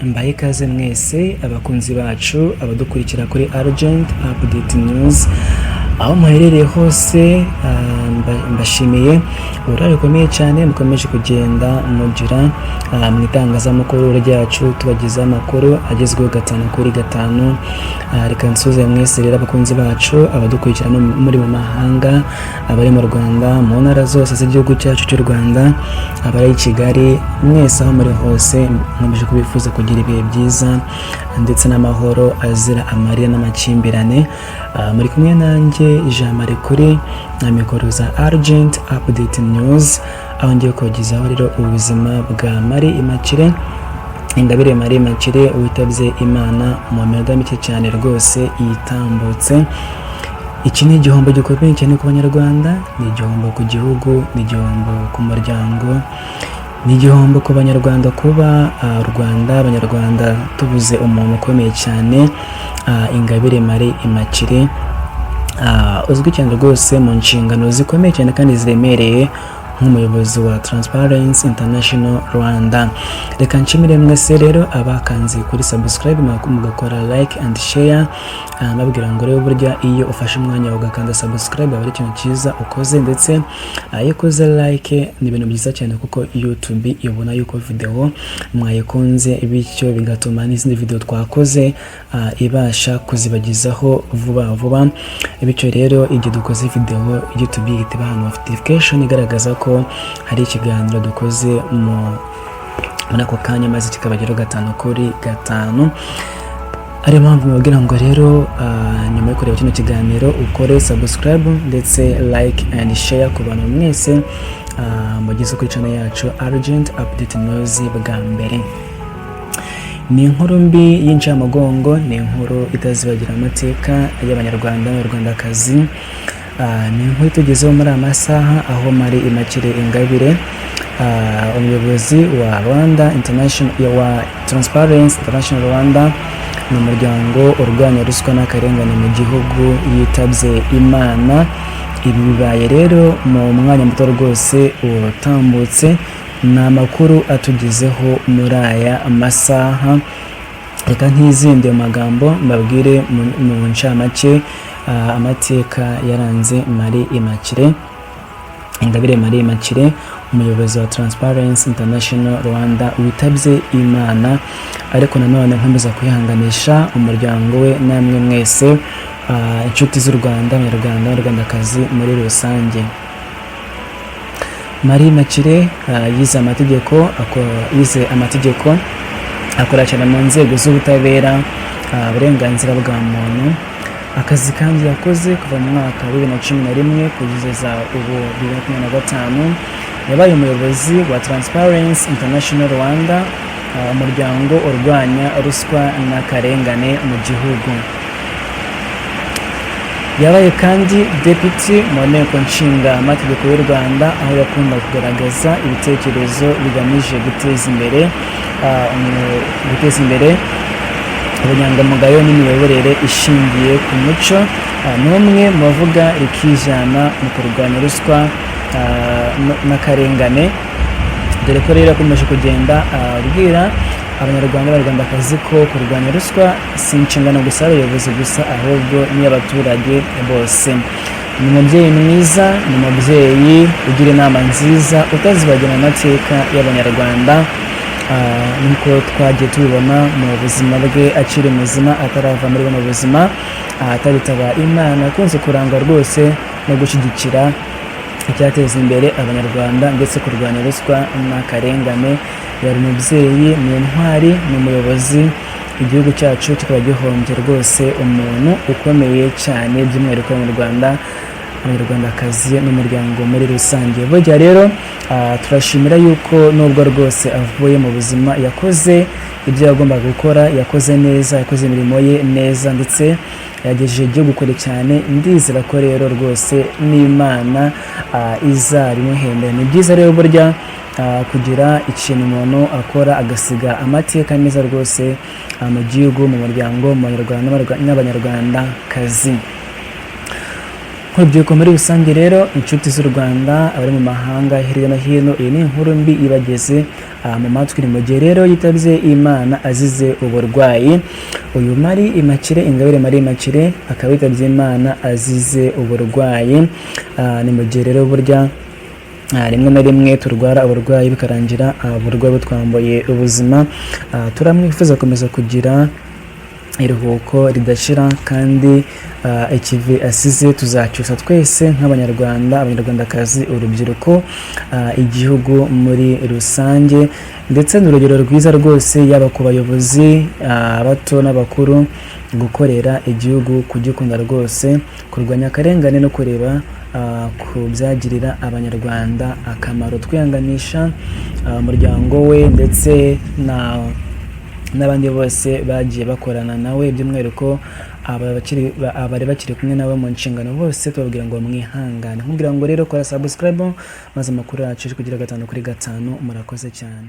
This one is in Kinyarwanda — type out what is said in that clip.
Mbaye ikaze mwese abakunzi bacu, abadukurikira kuri Urgent Update News, aho muherereye hose. Mbashimiye uruhare rukomeye cyane mukomeje kugenda mugira mu itangazamakuru ryacu, tubagezaho amakuru agezweho gatanu kuri gatanu. Reka nsuhuze mwese rero abakunzi bacu, abadukurikira muri mu mahanga, abari mu Rwanda, mu ntara zose z'igihugu cyacu cy'u Rwanda, abari i Kigali, mwese aho muri hose nkomeje kubifuza kugira ibihe byiza ndetse n'amahoro azira amarira n'amakimbirane. Muri kumwe nanjye Jean Marie kuri na mikoro za Urgent Update News, aho ngiye kubagezaho rero ubuzima bwa Marie Immaculée Ingabire. Marie Immaculée witabye Imana mu minota mike cyane rwose yitambutse. Iki ni igihombo gikomeye cyane ku Banyarwanda, ni igihombo ku gihugu, ni igihombo ku muryango, ni igihombo ku Banyarwanda kuba u Rwanda, Abanyarwanda tubuze umuntu ukomeye cyane, Ingabire Marie Immaculée, uzwi cyane rwose mu nshingano zikomeye cyane kandi ziremereye nk'umuyobozi wa Transparency International Rwanda. Reka nshimire mwese rero abakanze kuri subscribe, mugakora like and share. Mbabwira ngo rero burya iyo ufashe umwanya ugakanda subscribe aba ari ikintu cyiza ukoze, ndetse iyo ukoze like ni ibintu byiza cyane kuko YouTube ibona yuko video mwayikunze, bityo bigatuma n'izindi video twakoze ibasha kuzibagezaho vuba vuba. Bityo rero igihe dukoze video, YouTube ihita ibaha notification igaragaza ko hari ikiganiro dukoze muri ako kanya, maze kikabageraho gatanu kuri gatanu. Ariyo mpamvu mubabwira ngo rero nyuma yo kureba kino kiganiro ukore subscribe ndetse like and share ku bantu mwese mugeze kuri channel yacu Urgent Update News bwa mbere. Ni inkuru mbi y'incamugongo, ni inkuru itazibagira amateka y'Abanyarwanda n'Abanyarwandakazi. Ni inkuru itugezeho muri aya masaha, aho Marie Immaculée Ingabire, umuyobozi wa Rwanda International, wa Transparency International Rwanda, ni umuryango urwanya ruswa n'akarengane mu gihugu, yitabye Imana. Ibi bibaye rero mu mwanya muto rwose utambutse, ni amakuru atugezeho muri aya masaha. Reka ntizinde mu magambo, mbabwire mu ncamake amateka yaranze Marie Immaculée Ingabire. Marie Immaculée, umuyobozi wa Transparency International Rwanda, witabye Imana, ariko nanone nkomeza kwihanganisha umuryango we namwe mwese inshuti z'u Rwanda, Abanyarwanda n'Abanyarwandakazi muri rusange. Marie Immaculée yize amategeko, akora cyane mu nzego z'ubutabera, uburenganzira bwa muntu. Akazi kandi yakoze kuva mu mwaka wa 2011 kugeza ubu 2025, yabaye umuyobozi wa Transparency International Rwanda, umuryango urwanya ruswa n'akarengane mu gihugu. Yabaye kandi depite mu Nteko Nshinga Amategeko y'u Rwanda, aho yakunda kugaragaza ibitekerezo bigamije guteza imbere ubunyangamugayo n'imiyoborere ishingiye ku muco. Ni umwe mu bavuga rikijana mu kurwanya ruswa n'akarengane, dore ko rero akomeje kugenda abwira Abanyarwanda n'Abanyarwandakazi ko kurwanya ruswa si inshingano gusa y'abayobozi gusa, ahubwo n'iy'abaturage bose. Ni umubyeyi mwiza, ni umubyeyi ugira inama nziza, utazibagirana amateka y'Abanyarwanda. Nk'uko twagiye tubibona mu buzima bwe akiri muzima, atarava muri buno buzima, ataritaba Imana, akunze kurangwa rwose no gushyigikira icyateza imbere Abanyarwanda ndetse kurwanya ruswa n'akarengane. Yari umubyeyi, ni intwari, ni umuyobozi. Igihugu cyacu kikaba gihombye rwose umuntu ukomeye cyane, by'umwihariko mu Rwanda, Abanyarwandakazi n'umuryango muri rusange. Burya rero turashimira yuko nubwo rwose avuye mu buzima, yakoze ibyo yagombaga gukora, yakoze neza, yakoze imirimo ye neza, ndetse yagejeje igihugu kure cyane. Ndizera ko rero rwose n'Imana izabimuhembera. Ni byiza rero burya kugira ikintu umuntu akora agasiga amateka meza rwose mu gihugu, mu muryango, mu Banyarwanda n'Abanyarwandakazi. Nk'urubyiruko muri rusange rero, inshuti z'u Rwanda, abari mu mahanga hirya no hino, iyi ni inkuru mbi ibageze mu matwi. Ni mu gihe rero yitabye Imana azize uburwayi. Uyu Marie Immaculée Ingabire, Marie Immaculée, akaba yitabye Imana azize uburwayi. Ni mu gihe rero burya rimwe na rimwe turwara uburwayi bikarangira uburwayi butwambuye ubuzima. Turamwifuza gukomeza kugira iruhuko ridashira, kandi ikivi asize tuzacyusa twese nk'Abanyarwanda, Abanyarwandakazi, urubyiruko, igihugu muri rusange. Ndetse ni urugero rwiza rwose, yaba ku bayobozi bato n'abakuru, gukorera igihugu, kugikunda rwose, kurwanya akarengane no kureba ku byagirira Abanyarwanda akamaro. Twihanganisha umuryango we ndetse na n'abandi bose bagiye bakorana nawe, by'umwihariko abari bakiri kumwe nawe mu nshingano bose, tubabwira ngo mwihangane. Nkubwira ngo rero kora subscribe maze amakuru yacu kugira gatanu kuri gatanu. Murakoze cyane.